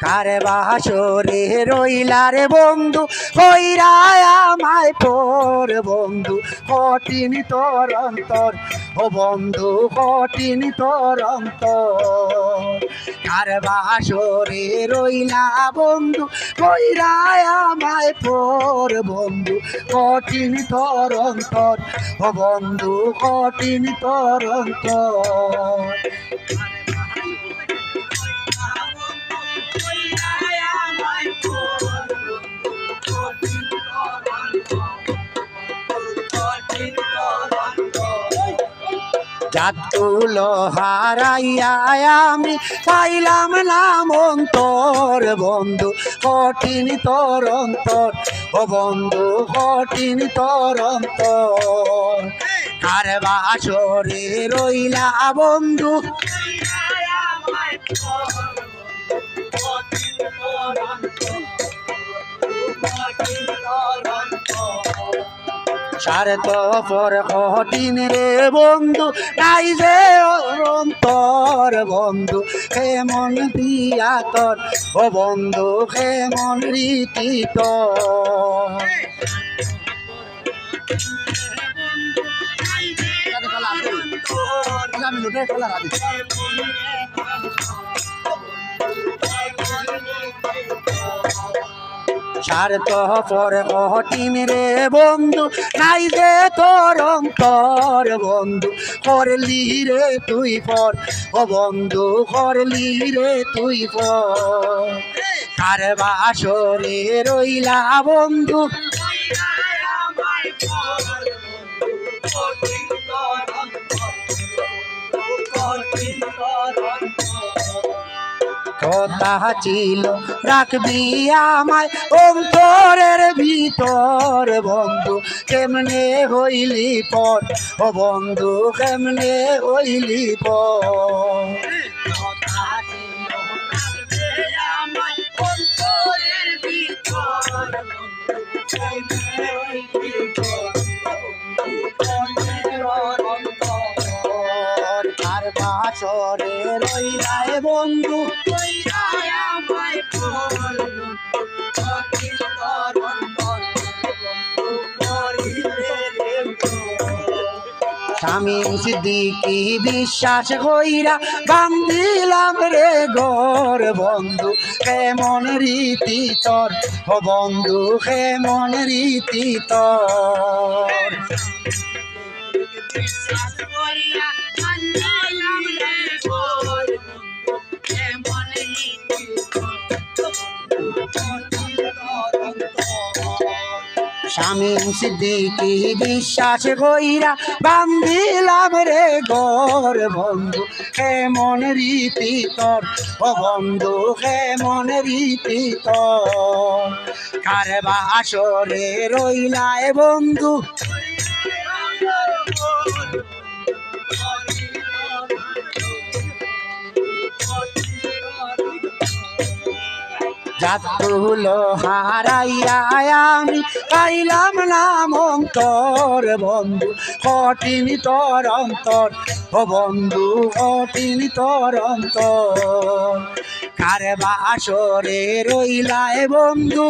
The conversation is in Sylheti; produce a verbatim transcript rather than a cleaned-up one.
কার বাসরে রইলা রে বন্ধু, কইরা আমায় পর বন্ধু, কঠিন তোর অন্তর। ও বন্ধু, কঠিন তোর অন্তর। কার বাসরে রইলা বন্ধু, কইরা আমায় পর বন্ধু, কঠিন তোর অন্তর। ও বন্ধু, কঠিন তোর অন্তর। জাতুলো হারাইয়া আমি পাইলাম না মন্তর বন্ধু, কঠিন তোর অন্তর। ও বন্ধু, কঠিন তোর অন্তর। কার বাসরে রইলা বন্ধু, স্বার্থপর কঠিন রে বন্ধু, নাই যে অন্তর বন্ধু, কেমন দিয়া তোর। ও বন্ধু, কেমন রীতি তোর। স্বার্থপর কঠিন রে বন্ধু, নাই যে তোর অন্তর বন্ধু, করলি রে তুই পর। ও বন্ধু, করলি রে তুই পর। কার বাসরে রইলা বন্ধু, কথা ছিল রাখবি আমায় অন্তরের ভিতর বন্ধু, কেমনে হইলি পর। ও বন্ধু, কেমনে হইলি পর। কার বাসরে রইলায় বন্ধু, শামীম সিদ্দিকী বিশ্বাস কইরা বান্ধিলাম রে ঘর বন্ধু, কেমন রীতি তোর। ও বন্ধু, কেমন রীতি তোর। শামীম সিদ্দিকী বিশ্বাস কইরা বান্ধিলাম রে ঘর বন্ধু, কেমন রীতি তোর। ও বন্ধু, কেমন রীতি তোর। কার বাসরে রইলায় বন্ধু, জাতুলো হারাইয়া আমি পাইলাম না মন্তর বন্ধু, কঠিন তোর অন্তর। ও বন্ধু, কঠিন তোর অন্তর। কার বাসরে রইলায় বন্ধু,